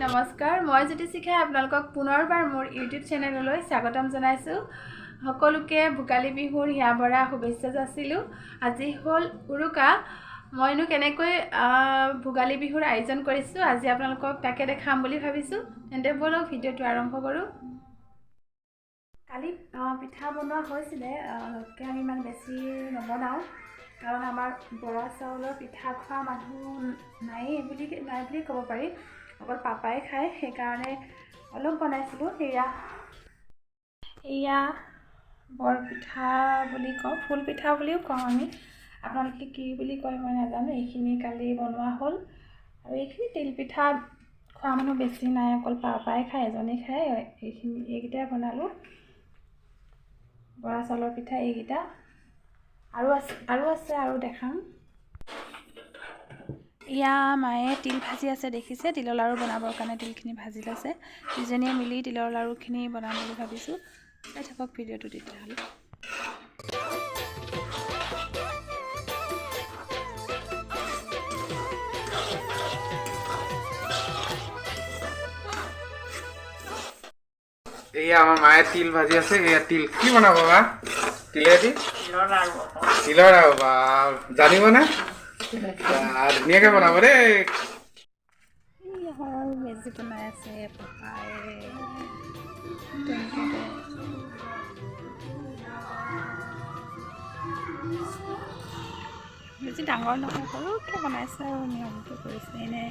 নমস্কাৰ, মই জ্যোতিশিখাই আপোনালোকক পুনৰবাৰ মোৰ ইউটিউব চেনেললৈ স্বাগতম জনাইছোঁ। সকলোকে ভোগালী বিহুৰ হিয়া ভৰা শুভেচ্ছা যাচিলোঁ। আজি হ'ল উৰুকা। মইনো কেনেকৈ ভোগালী বিহুৰ আয়োজন কৰিছোঁ আজি আপোনালোকক তাকে দেখাম বুলি ভাবিছোঁ। তেন্তে ব'লক ভিডিঅ'টো আৰম্ভ কৰোঁ। কালি পিঠা বনোৱা হৈছিলে, আমি ইমান বেছি নবনাওঁ কাৰণ আমাৰ বৰা চাউলৰ পিঠা খোৱা মানুহ নাই বুলি ক'ব পাৰি, অকল পাপাই খায়, সেইকাৰণে অলপ বনাইছিলোঁ। এয়া বৰপিঠা বুলি কওঁ, ফুল পিঠা বুলিও কওঁ আমি, আপোনালোকে কি বুলি কয় মই নাজানো। এইখিনি কালি বনোৱা হ'ল আৰু এইখিনি তিলপিঠা খোৱা মানুহ বেছি নাই, অকল পাপাই খায়, এজনেই খায়। এইখিনি এইকেইটাই বনালোঁ, বৰা চাউলৰ পিঠা এইকেইটা। আৰু আছে আৰু দেখাম। এয়া মায়ে তিল ভাজি আছে, দেখিছে, তিলৰ লাড়ু বনাবৰ কাৰণে তিলখিনি ভাজি লৈছে। দুজনীয়ে মিলি তিলৰ লাড়ুখিনি বনাম বুলি ভাবিছোঁ। চাই থাকক ভিডিঅ'টো তেতিয়াহ'লে। এয়া আমাৰ মায়ে তিল ভাজি আছে। এয়া তিল কি বনাব বা? তিলেদি তিলৰ লাড়ু বা জানিবনে? ধুনীয়াকে বনাব দেই। মেজি বনাই আছে পাপাই। বেছি ডাঙৰ নহয়, সৰুকৈ বনাইছে আৰু নিয়মটো কৰিছে এনে।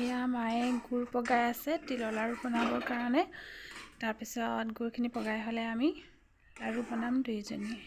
এয়া মায়ে গুৰ পগাই আছে তিলৰ লাড়ু বনাবৰ কাৰণে। তাৰপিছত গুৰখিনি পগাই হ'লে আমি লাড়ু বনাম দুইজনীয়ে।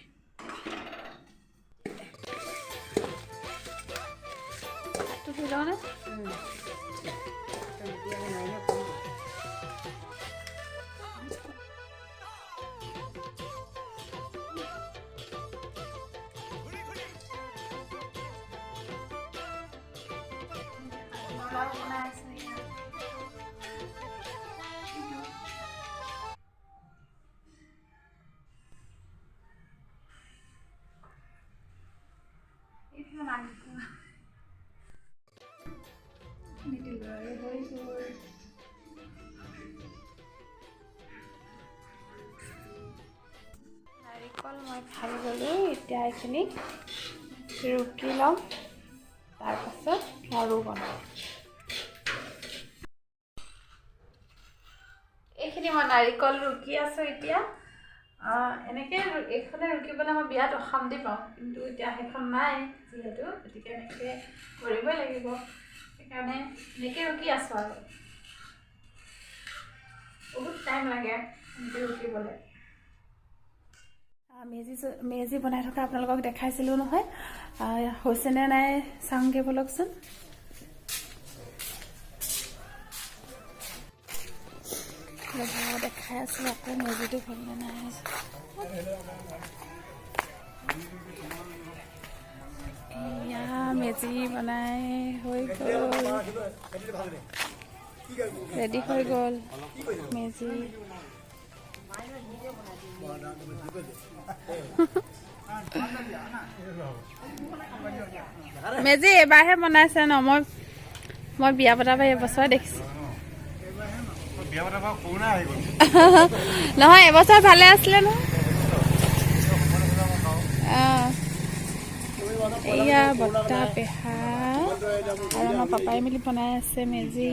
নাৰিকল মই ভাল গ'লোঁ, এতিয়া এইখিনি ৰুকি ল'ম, তাৰপাছত লাড়ু বনাম। এইখিনি মই নাৰিকল ৰুকি আছোঁ এতিয়া। এনেকৈ এইখনে ৰুকিবলৈ মই বিৰাট অশান্তি পাওঁ, কিন্তু এতিয়া সেইখন নাই যিহেতু, গতিকে এনেকৈ কৰিবই লাগিব, সেইকাৰণে এনেকৈ ৰুকি আছোঁ আৰু। বহুত টাইম লাগে এনেকৈ ৰুকিবলৈ। মেজি বনাই থকা আপোনালোকক দেখাইছিলোঁ নহয়, হৈছেনে নাই চাওঁগৈ ব'লকচোন। দেখাই আছোঁ আকৌ মেজিটো হ'লনে নাই। এয়া মেজি বনাই হৈ গ'ল, ৰেডি হৈ গ'ল মেজি। মেজি এবাৰহে বনাইছে ন? মই বিয়া পতাৰ পৰা এইবছৰ দেখিছোঁ। নহয়, এবছৰ ভালে আছিলে নহয়। এয়া বৰ্তা পেহা আৰু আমাৰ পাপাই মিলি বনাই আছে মেজি।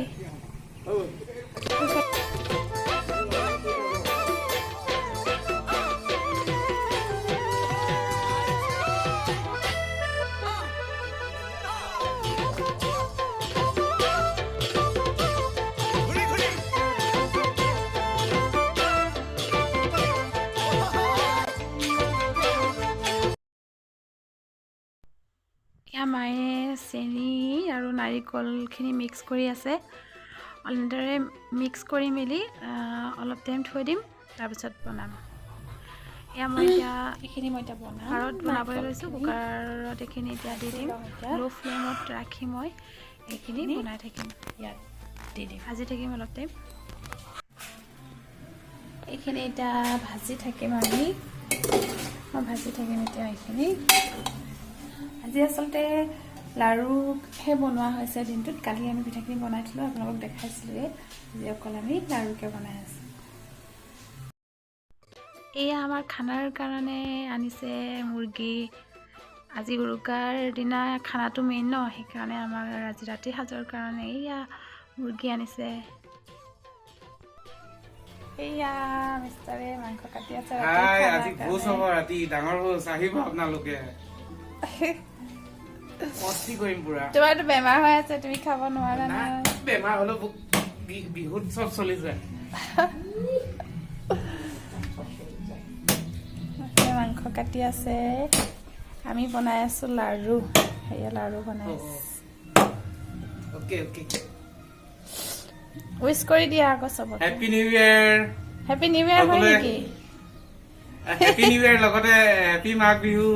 মায়ে চেনি আৰু নাৰিকলখিনি মিক্স কৰি আছে। এনেদৰে মিক্স কৰি মেলি অলপ টাইম থৈ দিম, তাৰপিছত বনাম। এয়া মই এতিয়া এইখিনি মই এতিয়া বনাম। কুকাৰত বনাবলৈ লৈছোঁ। কুকাৰত এইখিনি এতিয়া দি দিম। ল' ফ্লেমত ৰাখি মই এইখিনি বনাই থাকিম। ইয়াত দি দিম। ভাজি থাকিম অলপ টাইম। এইখিনি এতিয়া ভাজি থাকিম আমি। মই ভাজি থাকিম এতিয়া এইখিনি। আজি আচলতে লাড়ুহে বনোৱা হৈছে দিনটোত। কালি আমি পিঠাখিনি বনাই থলোঁ, আপোনালোকক দেখাইছিলোঁৱেই। আজি অকল আমি লাড়ুকে বনাই আছোঁ। এয়া আমাৰ খানাৰ কাৰণে আনিছে মুৰ্গী। আজি উৰুকাৰ দিনা খানাটো মেইন ন, সেইকাৰণে আমাৰ আজি ৰাতি সাজৰ কাৰণে এয়া মুৰ্গী আনিছে। এয়া মিষ্টাৰে মাংস কাটি আছে। হাই, আজি ভোজ হ'ব ৰাতি, ডাঙৰ ভোজ, আহিব আপোনালোকে। মস্তি কৰিম পুৰা। তোমাৰতো বেমাৰ হৈ আছে, তুমি খাব নোৱাৰা নাই। নহয়। বেমাৰ হ'লেও বিহুত চব চলি যায়। মাংস কাটি আছে, আমি বনাই আছো লাড়ু। সেয়া লাড়ু বনাই আছো। অ'কে অ'কে উইচ কৰি দিয়া আকৌ চবকে। Happy new year. Happy new year হয় সকলোৱে। নেকি? হেপী নিউ ইয়েৰ, লগতে হেপী মাঘ বিহু।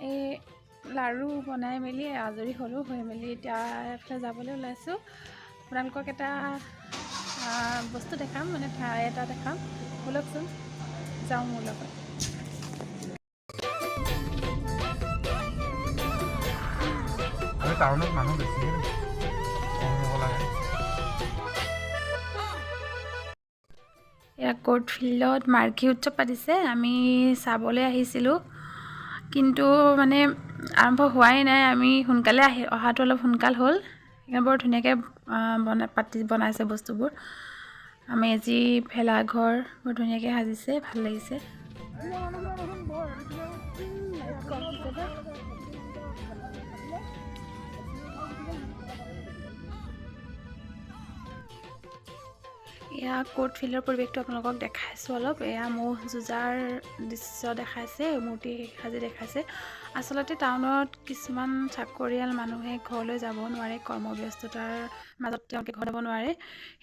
এই লাড়ু বনাই মেলি আজৰি হ'লোঁ। হৈ মেলি এতিয়া এফালে যাবলৈ ওলাইছোঁ। আপোনালোকক এটা বস্তু দেখাম, মানে ঠাই এটা দেখাম। ব'লকচোন, যাওঁ মোৰ লগত। টাউনত মানুহ বেছি কম হ'ব লাগে। এয়া কোৰ্ট ফিল্ডত মাৰ্ঘী উৎসৱ পাতিছে। আমি চাবলৈ আহিছিলোঁ, কিন্তু মানে আৰম্ভ হোৱাই নাই। আমি সোনকালে আহি অহাটো অলপ সোনকাল হ'ল, সেইকাৰণে বৰ ধুনীয়াকৈ বনাই পাতি বনাইছে বস্তুবোৰ। মেজি, ভেলাঘৰ বৰ ধুনীয়াকৈ সাজিছে, ভাল লাগিছে। এয়া কোৰ্ট ফিল্ডৰ পৰিৱেশটো আপোনালোকক দেখাইছোঁ অলপ। এয়া ম'হ যুঁজাৰ দৃশ্য দেখাইছে, মূৰ্তি সাজি দেখাইছে। আচলতে টাউনত কিছুমান চাকৰিয়াল মানুহে ঘৰলৈ যাব নোৱাৰে, কৰ্মব্যস্ততাৰ মাজত তেওঁলোকে ঘৰ যাব নোৱাৰে।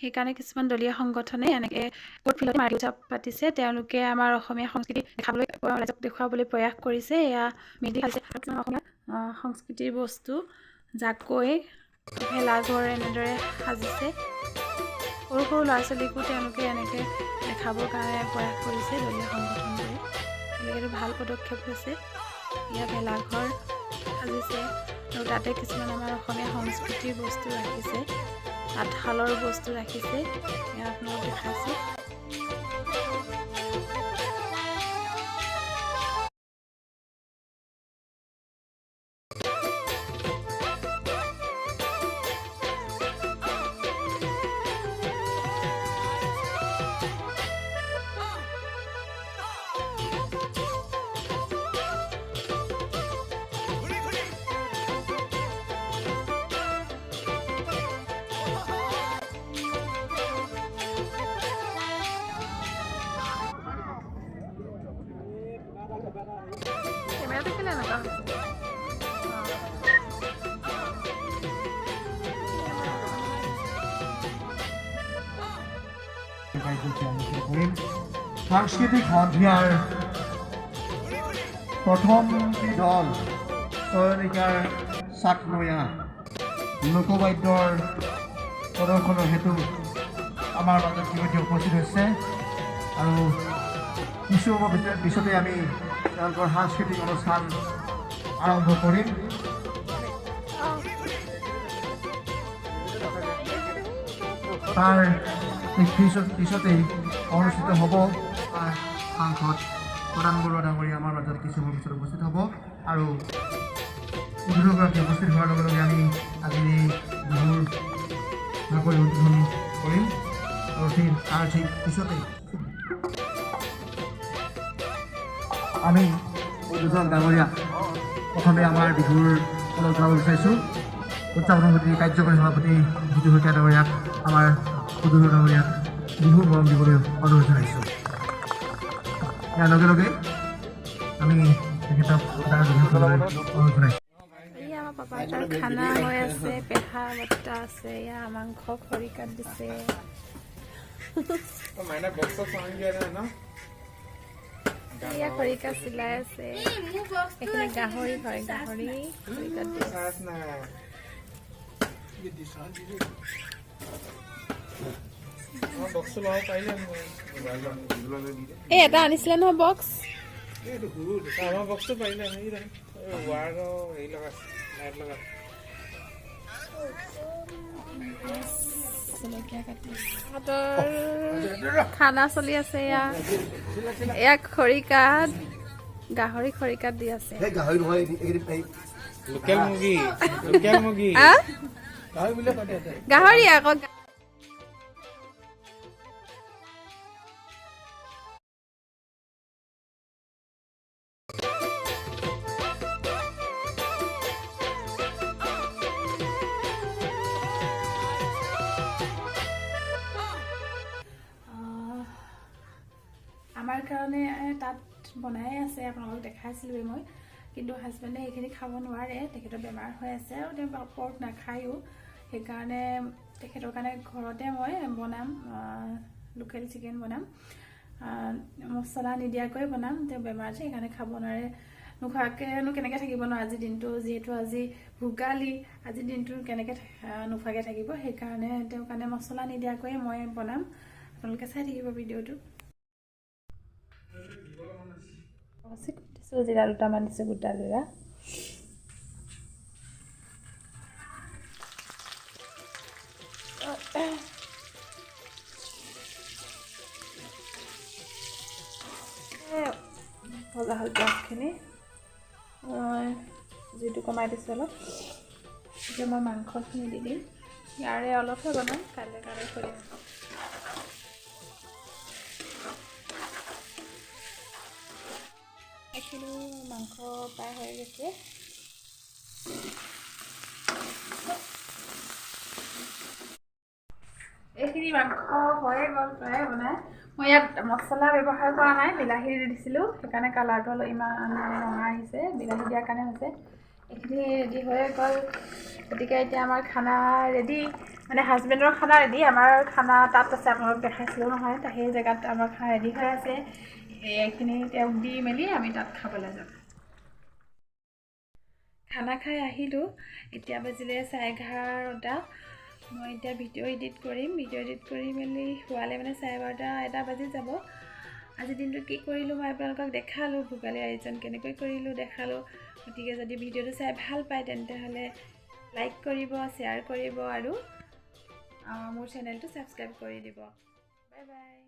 সেইকাৰণে কিছুমান দলীয় সংগঠনে এনেকৈ কোৰ্ট ফিল্ডত মাৰ্গী উৎসৱ পাতিছে। তেওঁলোকে আমাৰ অসমীয়া সংস্কৃতি দেখাবলৈ, ৰাইজক দেখুৱাবলৈ প্ৰয়াস কৰিছে। এয়া মেজি সাজিছে আৰু কিছুমান অসমীয়া সংস্কৃতিৰ বস্তু, জাকৈ, ভেলাঘৰ এনেদৰে সাজিছে। সৰু সৰু ল'ৰা ছোৱালীকো তেওঁলোকে এনেকৈ দেখাবৰ কাৰণে প্ৰয়াস কৰিছে দলীয় সংগঠনবোৰে। তেওঁলোকে এইটো ভাল পদক্ষেপ লৈছে। ইয়াৰ ভেলাঘৰ সাজিছে আৰু তাতে কিছুমান আমাৰ অসমীয়া সংস্কৃতিৰ বস্তু ৰাখিছে, তাঁতশালৰ বস্তু ৰাখিছে। এয়া আপোনালোক দেখাইছে। কেমেৰাটো কেলে এনেকুৱা হৈছে? কাৰ্যসূচী অনুষ্ঠিত কৰিম। সাংস্কৃতিক সন্ধিয়াৰ প্ৰথমটি দল চয়নিকাৰ চাকনৈয়া লোকবাদ্যৰ প্ৰদৰ্শনৰ হেতু আমাৰ মাজত ইতিমধ্যে উপস্থিত হৈছে আৰু কিছু সময় পিছতে আমি তেওঁলোকৰ সাংস্কৃতিক অনুষ্ঠান আৰম্ভ কৰিম। তাৰ ঠিক পিছতেই অনুষ্ঠিত হ'ব সাংসদ প্ৰদান বৰুৱা ডাঙৰীয়া আমাৰ মাজত কিছু সময়ৰ পিছত উপস্থিত হ'ব আৰু উদ্বোধকগৰাকী উপস্থিত হোৱাৰ লগে লগে আমি আজি এই বিহুৰ বাকৰি উদ্বোধন কৰিম আৰু ঠিক তাৰ ঠিক পিছতেই আমি এই দুজন ডাঙৰীয়া প্ৰথমে আমাৰ বিহুৰ অলপ জনাব বিচাৰিছোঁ। উদযাপন সমিতিৰ কাৰ্যকৰী সভাপতি জিতু শইকীয়া ডাঙৰীয়াক, আমাৰ সুদূৰ ডাঙৰীয়াক বিহুৰ মৰম দিবলৈ অনুৰোধ জনাইছোঁ। ইয়াৰ লগে লগে আমি তেখেতক অনুৰোধ জনাইছোঁ। এয়া আমাৰ পাপাহঁতৰ খানা হৈ আছে, পেহা বৰ্তা আছে, এয়া মাংস খৰিকাত দিছে। মাইনা বক্সত চাউণ্ড দিয়া নাই ন? এয়া খৰিকা চিলাই আছে। এইখিনি গাহৰি হয়, গাহৰি খৰিকাত দিছে। চাৰ্জ নাই। আমাৰ বক্সটো ল'ব পাৰিলে। এই এটা আনিছিলে নহয় বক্স। আমাৰ বক্সটো পাৰিলে ৱাৰৰ হেৰি লগা, লাইট লগা। জলকীয়া কাটি খানা চলি আছে। এয়া এয়া খৰিকাত গাহৰি খৰিকাত দি আছে। লোকেল মুৰ্গী, লোকেল মুৰ্গী। গাহৰি আকৌ। আমাৰ কাৰণে তাত বনাই আছে, আপোনালোকক দেখাইছিলোঁৱেই মই। কিন্তু হাজবেণ্ডে সেইখিনি খাব নোৱাৰে, তেখেতৰ বেমাৰ হৈ আছে আৰু তেওঁ পৰ্ক নাখায়ো। সেইকাৰণে তেখেতৰ কাৰণে ঘৰতে মই বনাম, লোকেল চিকেন বনাম, মছলা নিদিয়াকৈ বনাম। তেওঁ বেমাৰ যে, সেইকাৰণে খাব নোৱাৰে। নোখোৱাকৈনো কেনেকৈ থাকিব ন আজিৰ দিনটো, যিহেতু আজি ভোগালী, আজিৰ দিনটো কেনেকৈ নোখোৱাকৈ থাকিব। সেইকাৰণে তেওঁৰ কাৰণে মছলা নিদিয়াকৈয়ে মই বনাম। আপোনালোকে চাই থাকিব ভিডিঅ'টো। দিছোঁ জিৰা দুটামান দিছোঁ, গোটা জিৰা। ভজা হ'ল পিঁয়াজখিনি, মই জুইটো কমাই দিছোঁ অলপ। এতিয়া মই মাংসখিনি দি দিম। ইয়াৰে অলপহে বনাম, কাইলৈ কাৰণে থৈ দিম। এইখিনি মাংস প্ৰায় হৈ গৈছে। এইখিনি মাংস হৈয়ে গ'ল প্ৰায় বনাই। মই ইয়াত মছলা ব্যৱহাৰ কৰা নাই, বিলাহী দি দিছিলোঁ, সেইকাৰণে কালাৰটো অলপ ইমান মানে ৰঙা আহিছে, বিলাহী দিয়াৰ কাৰণে হৈছে। এইখিনি ৰেডি হৈয়ে গ'ল। গতিকে এতিয়া আমাৰ খানা ৰেডি, মানে হাজবেণ্ডৰ খানা ৰেডি, আমাৰ খানা তাত আছে, আপোনালোক দেখাইছিলোঁ নহয়, সেই জেগাত আমাৰ খানা ৰেডি হৈ আছে। এইখিনি তেওঁক দি মেলি আমি তাত খাবলৈ যাম। খানা খাই আহিলোঁ, এতিয়া বাজিলে 11:30। মই এতিয়া ভিডিঅ' এডিট কৰিম। ভিডিঅ' এডিট কৰি মেলি হোৱালে মানে 12:30 1 বাজি যাব। আজিৰ দিনটো কি কৰিলোঁ মই আপোনালোকক দেখালোঁ, ভোগালী আয়োজন কেনেকৈ কৰিলোঁ দেখালোঁ। গতিকে যদি ভিডিঅ'টো চাই ভাল পায় তেন্তে হ'লে লাইক কৰিব, শ্বেয়াৰ কৰিব আৰু মোৰ চেনেলটো ছাবস্ক্ৰাইব কৰি দিব। Bye bye.